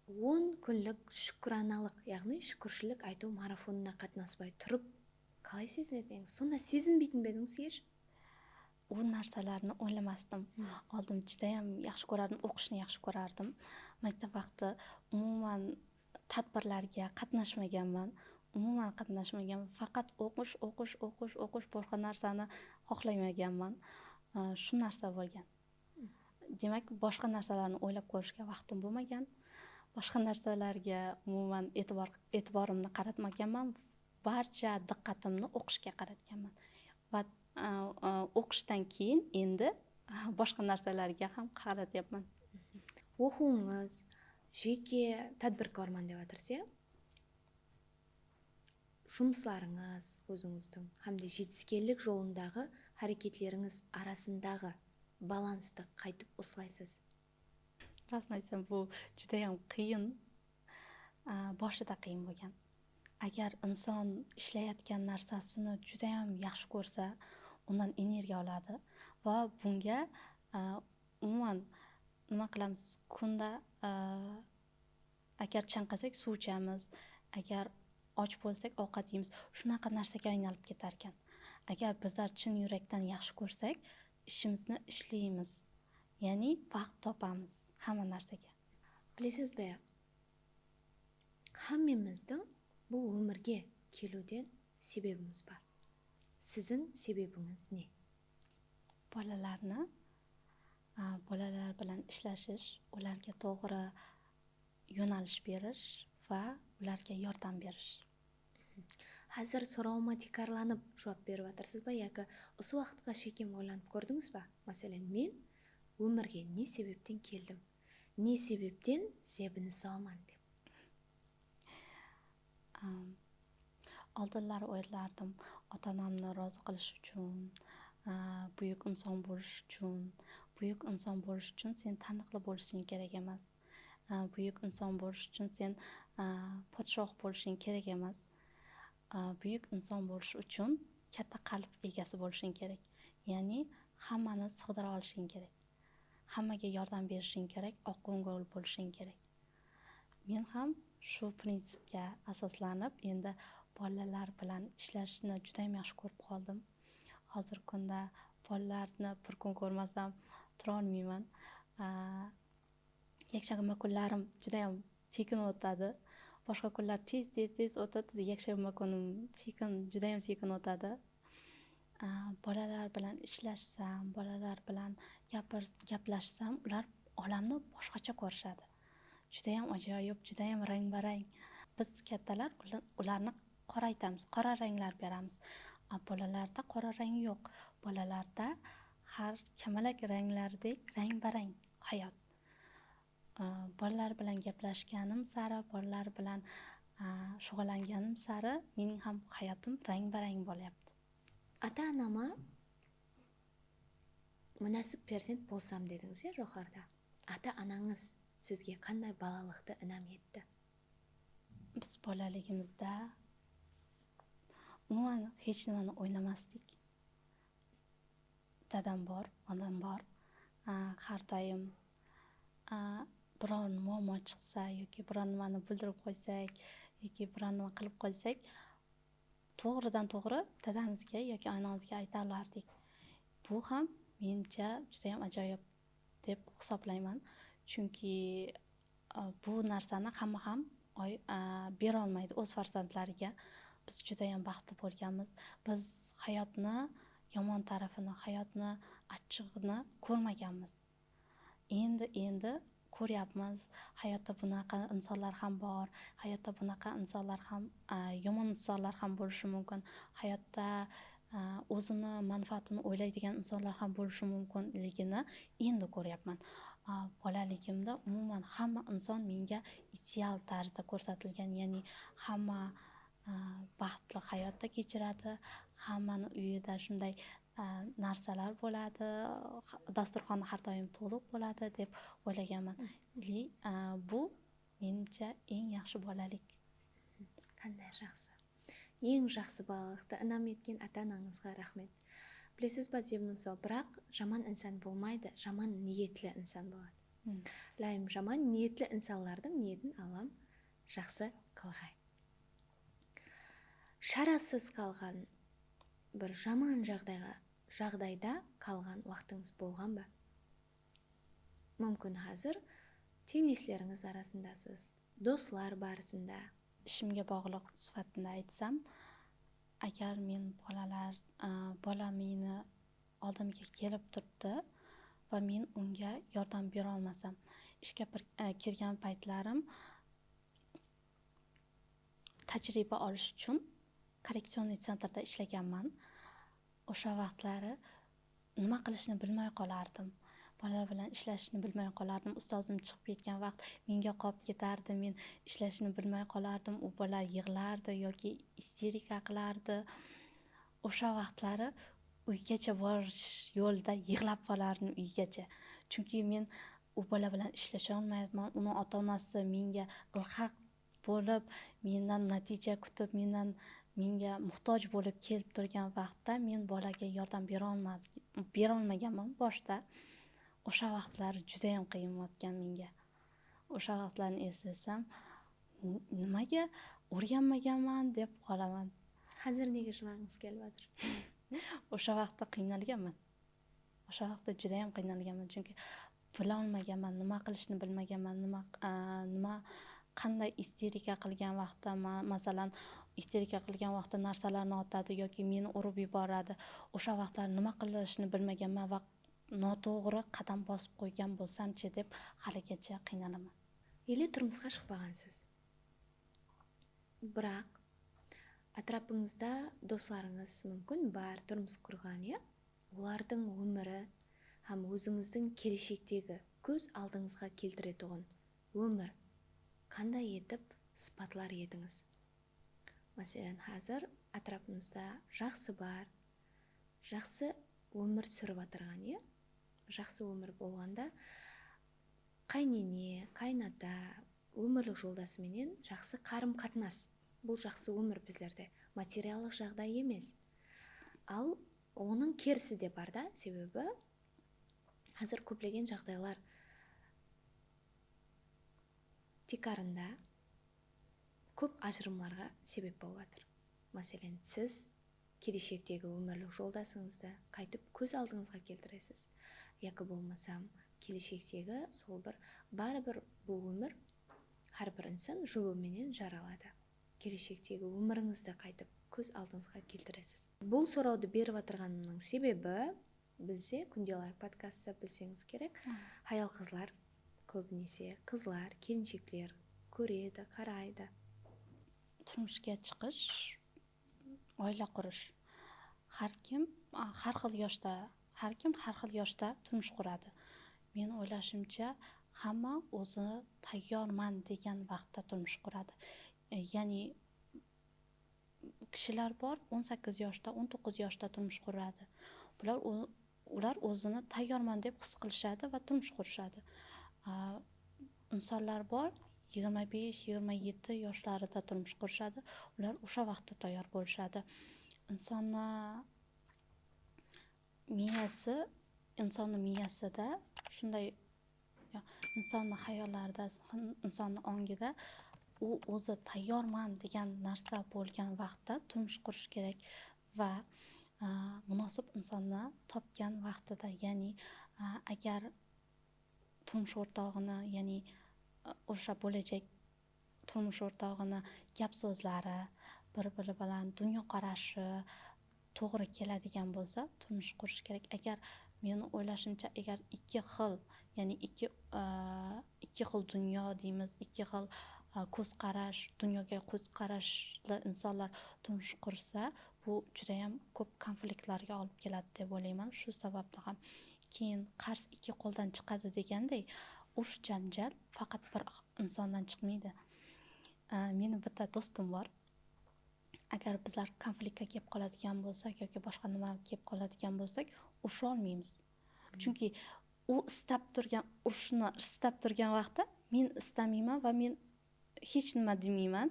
10 kunlik shukronalik, ya'ni shukurshilik aytuv marafonina qatnashmay turib Қалай сезінетін едіңіз? Сонда сезінбейтін бе едіңіз еш? U narsalarni o'ylamasdim. Oldin judayam yaxshi ko'rardim, o'qishni yaxshi ko'rardim. Maktab vaqti umuman tadbirlarga qatnashmaganman. Umuman qatnashmaganman. Faqat o'qish, o'qish, o'qish, o'qish, boshqa narsani xohlamaganman. Shu narsa bo'lgan. Demak, boshqa narsalarni o'ylab ko'rishga vaqtim bo'lmagan. Boshqa narsalarga umuman e'tiborimni qaratmaganman. Barcha diqqatimni o'qishga qaratganman. Va o'qishdan keyin endi boshqa narsalarga ham qaratyapman. Оқуыңыз, жеке тәдбіркорман деп жатырсыз, иә? Жұмыстарыңыз өзіңіздің һәм де жетіскерлік жолындағы әрекеттеріңіз арасындағы балансты қайтып ұслайсыз? Rostini aytsam, bu judayam qiyin. Boshida qiyin bo'lgan. Agar inson ishlayotgan narsasini judayam yaxshi ko'rsa, undan energiya oladi va bunga umuman nima qilamiz? Kunda agar chanqasak suv ichamiz, agar och bo'lsak ovqat yeymiz. Shunaqa narsaga aylanib ketar ekan. Agar bizlar chin yurakdan yaxshi ko'rsak, ishimizni ishlaymiz. Ya'ni vaqt topamiz hamma narsaga. Білесіз бе, хаммеміздің бұл өмірге келуден себебіміз бар. Сіздің себебіңіз не? Bolalarni, bolalar bilan ishlashish, ularga to'g'ri yo'nalish berish va ularga yordam berish. Қазір сұрауыма тикарланып жауап беріп жатырсыз ба, яки осы уақытқа шекем ойланып көрдіңіз ба? Мәселен, мен өмірге не себептен келдім, не себептен Зебінісаман деп. Oldinlari o'ylardim, ota-onamni rozi qilish uchun, buyuk inson bo'lish uchun. Buyuk inson bo'lish uchun sen taniqli bo'lishing kerak emas. Buyuk inson bo'lish uchun sen podshoh bo'lishing kerak emas. Buyuk inson bo'lish uchun katta qalb egasi bo'lishing kerak. Ya'ni hammani sig'dira olishing kerak. Hammaga yordam berishing kerak, oqko'ngil bo'lishing kerak. Men ham shu prinsipga asoslanib, endi bolalar bilan ishlashni juda ham yaxshi ko'rib qoldim. Hozirgi kunda bolalarni bir kun ko'rmasam tura olmayman. Yakshanba kunlarim juda ham sekin o'tadi. Boshqa kunlar tez tez tez o'tadi. Yakshanba kunim sekin, juda ham sekin o'tadi. Bolalar bilan ishlashsam, bolalar bilan gaplashsam, ular olamni boshqacha ko'rishadi. Juda ham ajoyib, juda ham rang-barang. Biz kattalar ularni qoraytamiz, qora ranglar beramiz. Bolalarda qora rang yo'q. Bolalarda har kamalak ranglardek rang-barang hayot. Bolalar bilan gaplashganim sari, bolalar bilan shug'ullanganim sari mening ham hayotim rang-barang bo'lyapti. Ата-анама мұнасып перзент болсам дедіңіз, иә, жоғарыда. Ата-анаңыз сізге қандай балалықты інам етті? Biz bolaligimizda umuman hech nimani o'ylamasdik. Dadam bor, onam bor. Har doim biror muammo chiqsa yoki biror nimani bildirib qo'ysak yoki biror nima qilib qo'ysak, to'g'ridan to'g'ri dadamizga yoki onamizga ayta olardik. Bu ham menimcha juda ham ajoyib deb hisoblayman. Chunki bu narsani hamma ham bera olmaydi o'z farzandlariga. Biz juda ham baxtli bo'lganmiz. Biz hayotni yomon tarafini, hayotni achchig'ini ko'rmaganmiz. Endi ko'ryapmiz. Hayotda bunaqa insonlar ham bor, hayotda bunaqa insonlar ham, yomon insonlar ham bo'lishi mumkin. Hayotda o'zini manfaatini o'ylaydigan insonlar ham bo'lishi mumkinligini endi ko'ryapman. Bolaligimda umuman hamma inson menga ideal tarzda ko'rsatilgan, ya'ni hamma baxtli hayotda kechiradi, hammani uyida shunday narsalar bo'ladi, dasturxon har doim to'liq bo'ladi deb o'ylaganman. Bu menimcha eng yaxshi bolalik. Qanday жақсы. Ең жақсы балалықты инам еткен ата-анаңызға рахмет. Білесіз ба, Зебінісо, бірақ жаман инсан болмайды, жаман ниетлі инсан болады. Лайым жаман ниетлі инсанлардың ниетін Аллам жақсы қылғай. Шарасыз қалған Бір жаман жағдайда қалған уақытыңыз болған ба? Мүмкін қазір теңдеслеріңіз арасындасыз, дослар барысында. Ishimga bog'liq sifatida aytsam, agar men bola meni oldimga kelib turibdi va men unga yordam bera olmasam, ishga kirgan paytlarim tajriba olish uchun коррекционный центр da ishlaganman. O'sha vaqtlari nima qilishni bilmay qolardim. Bolalar bilan ishlashni bilmay qolardim. Ustozim chiqib ketgan vaqt menga qolib ketardi. Men ishlashni bilmay qolardim. U bola yig'lardi yoki isterika qilardi. O'sha vaqtlari uygacha borish yo'lida yig'lab qolardim uygacha. Chunki men u bola bilan ishlasha olmayapman. Uni ota-onasi menga ilhaq bo'lib, mendan natija kutib, menga muhtoj bo'lib kelib turgan vaqtda men bolaga yordam bera olmaganman boshida. O'sha vaqtlar juda ham qiyin o'tgan menga. O'sha vaqtlarni eslasam, nimaga o'rganmaganman deb qolaman. Hozir nega жылағыңыз kelib жатыр? O'sha vaqtda qiynalganman. O'sha vaqtda juda ham qiynalganman, chunki bila olmaganman, nima qilishni bilmaganman, nima qanday isterika qilgan vaqtda, masalan, isterika qilgan vaqtda narsalarni otadi yoki meni urib yuboradi. O'sha vaqtlar nima qilishni bilmaganman va noto'g'ri qadam bosib qo'ygan bo'lsamchi deb haligacha qiynalaman. Еле тұрмысқа шықпағансыз. Бірақ атырапыңызда достарыңыз мүмкін бар, тұрмыс құрған, иә? Олардың өмірі һәм өзіңіздің келешектегі көз алдыңызға келтіретұғын өмір қандай етіп сыпатлар едіңіз? Мәселен, қазір атырапыңызда жақсы бар, жақсы өмір сүріп жатырған, иә? Жақсы өмір болғанда қайнене, қайната, өмірлік жолдасыменен жақсы қарым-қатынас. Бұл жақсы өмір біздерде. Материалдық жағдай емес. Ал оның керісі де бар да, себебі қазір көптеген жағдайлар тикарында көп ажырымларға себеп болып жатыр. Мәселен, сіз келешектегі өмірлік жолдасыңызды қайтып көз алдыңызға келтіресіз. Яки болмасам, келешектегі сол бір, барыбір бұл өмір әрбір инсан жұбыменен жаралады. Келешектегі өміріңізді қайтып көз алдыңызға келтіресіз. Бұл сұрауды беріп отырғанымның себебі, бізде Күнде лайк подкастта білсеңіз керек, хаял қызлар, көбінесе қызлар, келіншектер көреді, қарайды. Turmushga chiqish, oila qurish. Har kim har xil yoshda, har kim har xil yoshda turmush quradi. Men o'ylashimcha, hamma o'zi tayyorman degan vaqtda turmush quradi. Ya'ni kishilar bor 18 yoshda, 19 yoshda turmush quradi. Ular o'zini tayyorman deb his qilishadi va turmush qurishadi. Insonlar bor 25, 27 yoshlarida turmush qurishadi. Ular o'sha vaqtda tayyor bo'lishadi. Insonni miyasida shunday, insonni xayollarida, insonni ongida u o'zi tayyorman degan narsa bo'lgan vaqtda turmush qurish kerak va munosib insonni topgan vaqtida, ya'ni agar turmush o'rtog'ini, ya'ni o'sha bo'lajak turmush o'rtog'ini gap so'zlari, bir-biri bilan dunyoqarashi to'g'ri keladigan bo'lsa, turmush qurish kerak. Agar meni o'ylashimcha, agar ikki xil, ya'ni ikki xil dunyo deymiz, ikki xil ko'z qarash, dunyoga ko'z qarashli insonlar turmush qursa, bu juda ham ko'p konfliktlarga olib keladi deb o'ylayman. Shu sababli ham keyin qarz ikki qo'ldan chiqadi deganday, urush janjal faqat bir insondan chiqmaydi. Meni bitta do'stim bor. Agar bizlar konfliktga kelib qoladigan bo'lsak yoki boshqa nima kelib qoladigan bo'lsak, urusha olmaymiz. Chunki u istab turgan urushni istab turgan vaqtda men istamayman va men hech nima demayman.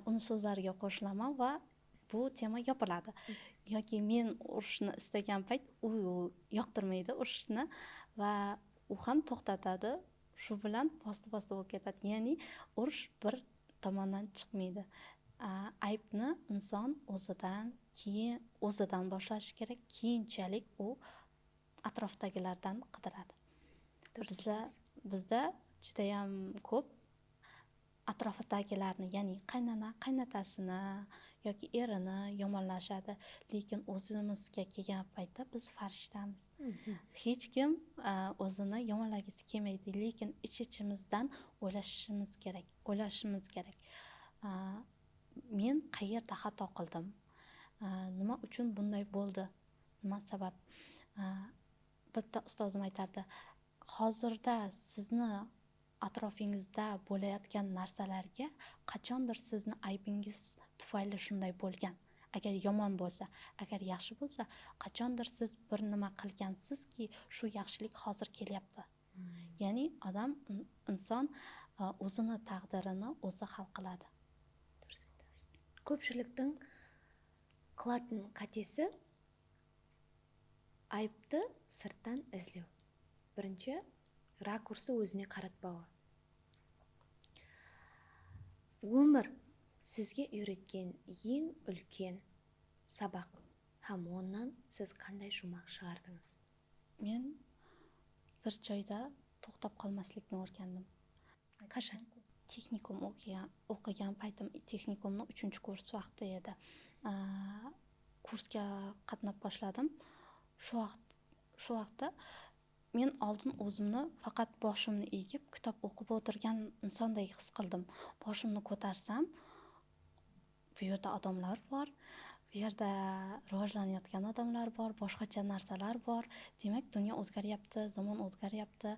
Uni so'zlariga qo'shilaman va bu tema yopiladi. Yoki men urushni istagan payt u yoqtirmaydi urushni va u ham to'xtatadi. Shu bilan bosta-bosta bo'lib ketadi. Ya'ni urush bir tomondan chiqmaydi. Aybni inson o'zidan keyin, o'zidan boshlashi kerak, keyinchalik u atrofdagilardan qidiradi. Bizda judayam ko'p atrofidagilarni, ya'ni qaynona, qaynotasini yoki erini yomonlashadi, lekin o'zimizga kelgan paytda biz farishtamiz. Hech kim o'zini yomonlagisi kelmaydi, lekin ich ichimizdan o'ylashimiz kerak, o'ylashimiz kerak. Men qayerda xato qildim, nima uchun bunday bo'ldi, nima sabab? Bitta ustozim aytardi: hozirda sizni atrofingizda bo'layotgan narsalarga qachondir sizni aybingiz tufayli shunday bo'lgan. Agar yomon bo'lsa, agar yaxshi bo'lsa, qachondir siz bir nima qilgansizki, shu yaxshilik hozir kelyapti. Ya'ni odam, inson o'zini taqdirini o'zi hal qiladi. Дұрыс айтасыз. Көпшіліктің қылатын қатесі — айыпты сырттан іздеу, бірінші ракурсты өзіне қаратпауы. Өмір сізге үйреткен ең үлкен сабақ һәм оннан сіз қандай жұмақ шығардыңыз? Men bir joyda to'xtab qolmaslikni o'rgandim. Qachon? Texnikum o'qigan paytim, texnikumni 3-kurs vaqti edi. Kursga qatnab boshladim. Shu vaqtda men oldin o'zimni faqat boshimni egib kitob o'qib o'tirgan insondek his qildim. Boshimni ko'tarsam, bu yerda odamlar bor, bu yerda rivojlanayotgan odamlar bor, boshqacha narsalar bor. Demak, dunyo o'zgaryapti, zamon o'zgaryapti.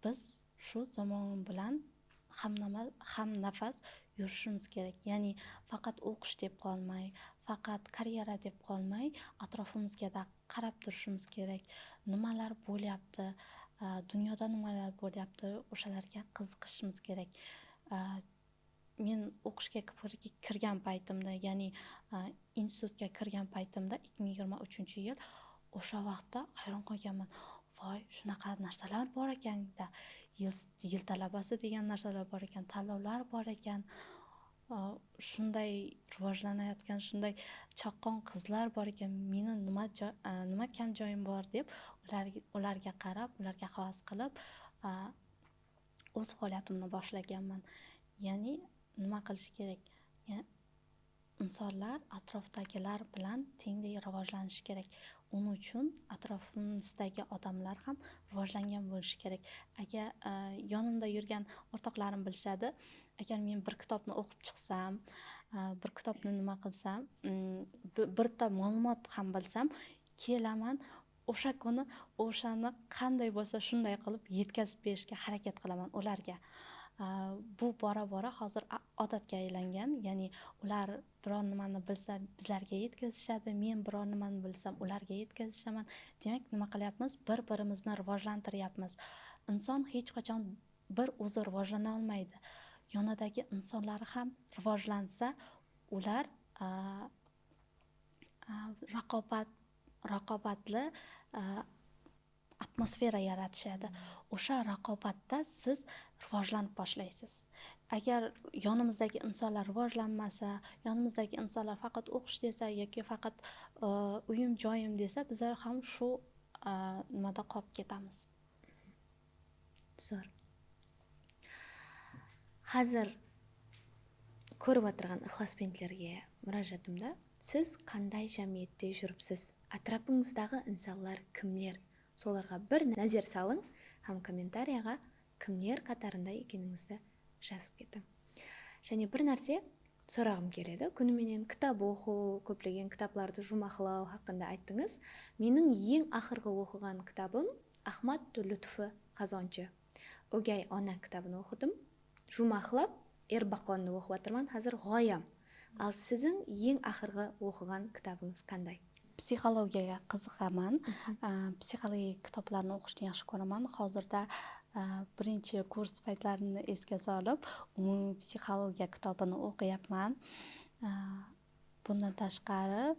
Biz shu zamon bilan ham nafas yurishimiz kerak. Ya'ni faqat o'qish deb qolmay, faqat karyera deb qolmay, atrofimizga da qarab turishimiz kerak. Nimalar bo'lyapti, dunyoda nimalar bo'lyapti, o'shalarga qiziqishimiz kerak. Men o'qishga kirgan paytimda, ya'ni institutga kirgan paytimda 2023-yil, o'sha vaqtda hayron qolganman. Voy, shunaqa narsalar bor ekanda, yil talabasi degan narsalar bor ekan, tanlovlar bor ekan, shunday rivojlanayotgan, shunday chaqqon qizlar bor ekan, meni nima kam joyim bor deb ularga qarab, ularga havas qilib, o'z faoliyatimni boshlaganman. Ya'ni nima qilish kerak? Insonlar atrofdagilar bilan tengdek rivojlanishi kerak. Uning uchun atrofimizdagi odamlar ham rivojlangan bo'lishi kerak. Agar yonimda yurgan o'rtoqlarim bilishadi, agar men bir kitobni o'qib chiqsam, bir kitobni nima qilsam, birta ma'lumot ham bilsam, kelaman, o'sha kuni o'shani qanday bo'lsa shunday qilib yetkazib berishga harakat qilaman ularga. Bu bora-bora hozir odatga aylangan, ya'ni ular biror nimani bilsa bizlarga yetkazishadi, men biror nimani bilsam ularga yetkazishaman. Demak, nima qilyapmiz? Bir-birimizni rivojlantiryapmiz. Inson hech qachon bir o'zi rivojlana olmaydi. Yonidagi insonlar ham rivojlansa, ular raqobatli atmosfera yaratishadi. O'sha raqobatda siz rivojlanib boshlaysiz. Agar yonimizdagi insonlar rivojlanmasa, yonimizdagi insonlar faqat o'qish desa yoki faqat uyim joyim desa, bizlar ham shu nimada qolib ketamiz. Zo'r. Hozir ko'rib o'tirgan ixlosbentlarga murojaatimda, siz qanday jamiyatda yuribsiz? Atrofingizdagi insonlar kimlar? Соларға бір назар салың һәм комментарияға кімдер қатарында екеніңізді жазып кетің. Және бір нәрсе сұрағым келеді. Күніменен кітап оқу, көптеген кітапларды жумақлау хақында айттыңыз. Менің ең ақырғы оқыған кітабым Ахмад Лүтфі Қазончы. Өгей ана кітабын оқыдым. Жумақлап Эрбақонны оқып жатырмын. Қазір Ғоям. Ал сіздің ең ақырғы оқыған кітабыңыз қандай? Psixologiyaga qiziqaman. Psixologik kitoblarni o'qishni yaxshi ko'raman. Hozirda birinchi kurs paytlarini esga solib, umumiy psixologiya kitobini o'qiyapman. Bundan tashqari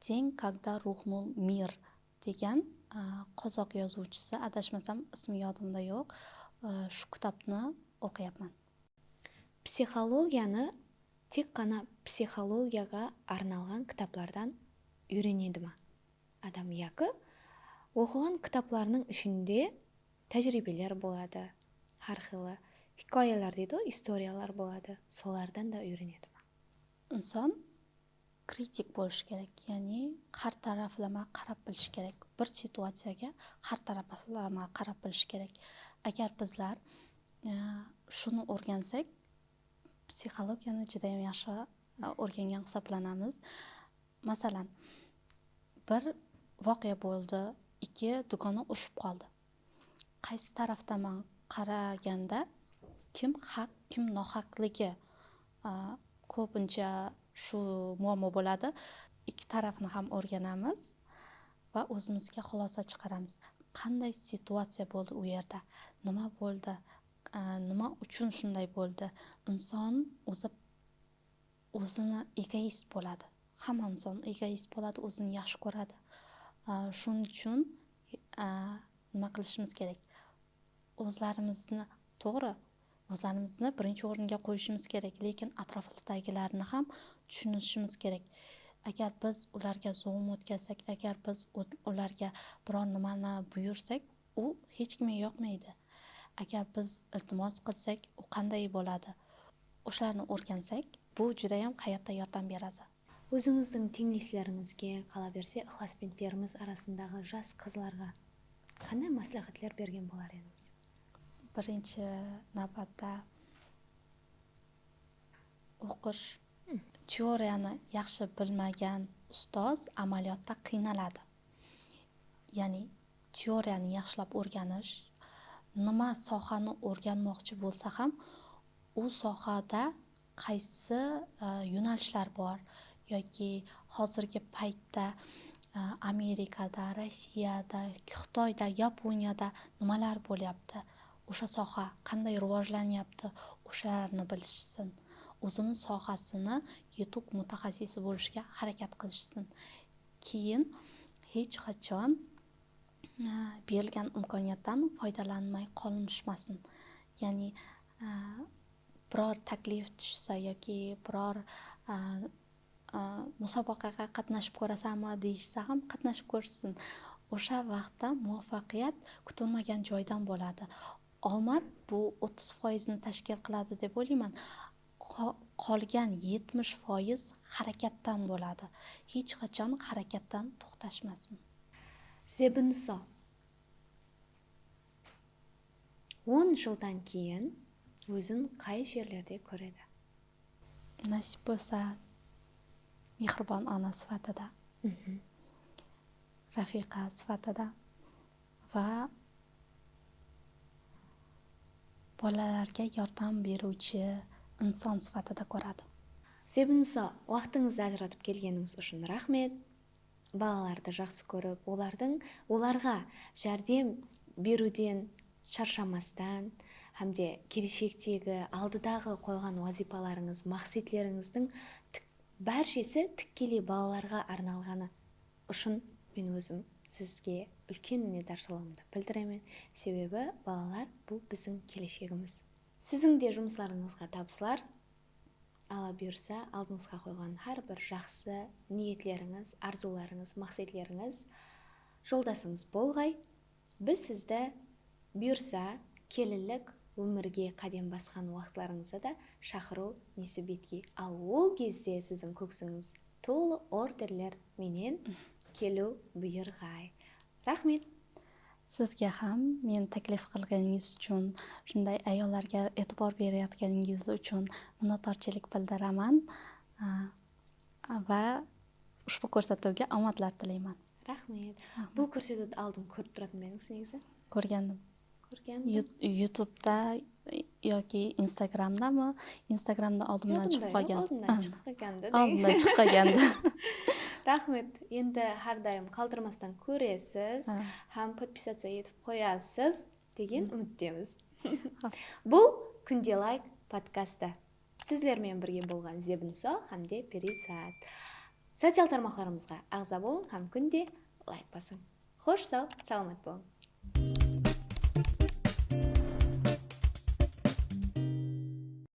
День, когда рухнул мир degan qozoq yozuvchisi, adashmasam ismi yodimda yo'q, shu kitobni o'qiyapman. Психологияны тек қана психологияға арналған кітаплардан үйренеді ма адам, яки оқыған кітапларының ішінде тәжірибелер болады, әрқилы хикаялар дейді ғой, историялар болады, солардан да үйренеді ма? Inson kritik bo'lishi kerak, ya'ni har taraflama qarab bilish kerak. Bir situatsiyaga har taraflama qarab bilish kerak. Agar bizlar shuni o'rgansak, psixologiyani juda ham yaxshi o'rgangan hisoblanamiz. Masalan, bir voqea bo'ldi, ikki dugona urushib qoldi. Qaysi tarafdan qaraganda kim haq, kim nohaqligi ko'pincha shu muammo bo'ladi. Ikki tarafni ham o'rganamiz va o'zimizga xulosa chiqaramiz. Qanday situatsiya bo'ldi u yerda? Nima bo'ldi? Nima uchun shunday bo'ldi? Inson o'zi o'zini egoist bo'ladi. Hamma inson egoist bo'ladi, o'zini yaxshi ko'radi. Shuning uchun nima qilishimiz kerak? O'zlarimizni to'g'ri, o'zlarimizni birinchi o'ringa qo'yishimiz kerak, lekin atrofdagilarni ham tushunishimiz kerak. Agar biz ularga zo'm o'tkazsak, agar biz ularga biror nimani buyursak, u hech kimga yoqmaydi. Agar biz iltimos qilsak, u qanday bo'ladi? O'shalarni o'rgansak, bu juda ham hayotda yordam beradi. Өзіңіздің теңдеслеріңізге, қала берсе ықыласпендтеріміз арасындағы жас қызларға қандай мәслихаттар берген болар едіңіз? Birinchi navbatda o'qish. Teoriyani yaxshi bilmagan ustoz amaliyotda qiynaladi. Ya'ni teoriyani yaxshilab o'rganish, nima sohani o'rganmoqchi bo'lsa ham u sohada qaysi yo'nalishlar bor yoki hozirgi paytda Amerikada, Rossiyada, Xitoyda, Yaponiyada nimalar bo'lyapti, o'sha soha qanday rivojlanyapti, o'shalarni bilishsin. O'zini sohasini yetuk mutaxassisi bo'lishga harakat qilishsin. Keyin hech qachon berilgan imkoniyatdan foydalanmay qolishmasin. Ya'ni biror taklif tushsa yoki biror musobaqaga qatnashib ko'rasanmi deyishsa ham qatnashib ko'rsin. O'sha vaqtda muvaffaqiyat kutilmagan joydan bo'ladi. Omad bu 30% ni tashkil qiladi deb o'ylayman. Qolgan 70% harakatdan bo'ladi. Hech qachon harakatdan to'xtashmasin. Zebiniso 10 жылдан кейін өзін қай жерлерде көреді? Nasib bo'lsa, mehribon ona sifatida, rafiqa sifatida va bolalarga yordam beruvchi inson sifatida ko'radi. Zebiniso, уақытыңызды ажыратып келгеніңіз үшін рахмет. Балаларды жақсы көріп, оларға жәрдем беруден шаршамастан, һәм де келешектегі алдыдағы қойған вазипаларыңыз, мақсатларыңыздың бәршесі тікелей балаларға арналғаны үшін мен өзім сізге үлкен міннетдаршылығымды білдіремін. Себебі балалар бұл біздің келешегіміз. Сіздің де жұмыстарыңызға табыстар. Алла бұйырса, алдыңызға қойған әрбір жақсы ниетлеріңіз, арзуларыңыз, мақсатларыңыз жолдасыңыз болғай. Біз сізді бұйырса келінлік өмірге қадем басқан уақытларыңызда да шақыру несіп еткей. Ал ол кезде сіздің көксіңіз толы ордерлер менен келу бұйырғай. Рахмет. Sizga ham meni taklif qilganingiz uchun, shunday ayollarga e'tibor berayotganingiz uchun minnatdorchilik bildiraman va ushbu ko'rsatuvga omadlar tilayman. Rahmat. Bu ko'rsatuvni oldin ko'rib turатын edingiz негізі? Ko'rgandim. Ko'rgandim. YouTube'da yoki Instagramdami? Instagramda oldimdan chiqib qolgan. Oldindan chiqib qolgandi. Oldindan chiqib qolgandi. Rahmat. Endi har doim qoldirmasdan ko'rasiz, ham podpisatsiya etib qo'yasiz degan umiddamiz. Бұл Күнде лайк подкасты. Сіздермен бірге болған Зебiniso hamda Perizat. Социал тармақларымызға ағза болың һәм күнде лайк басың. Хош сау, саламат болың.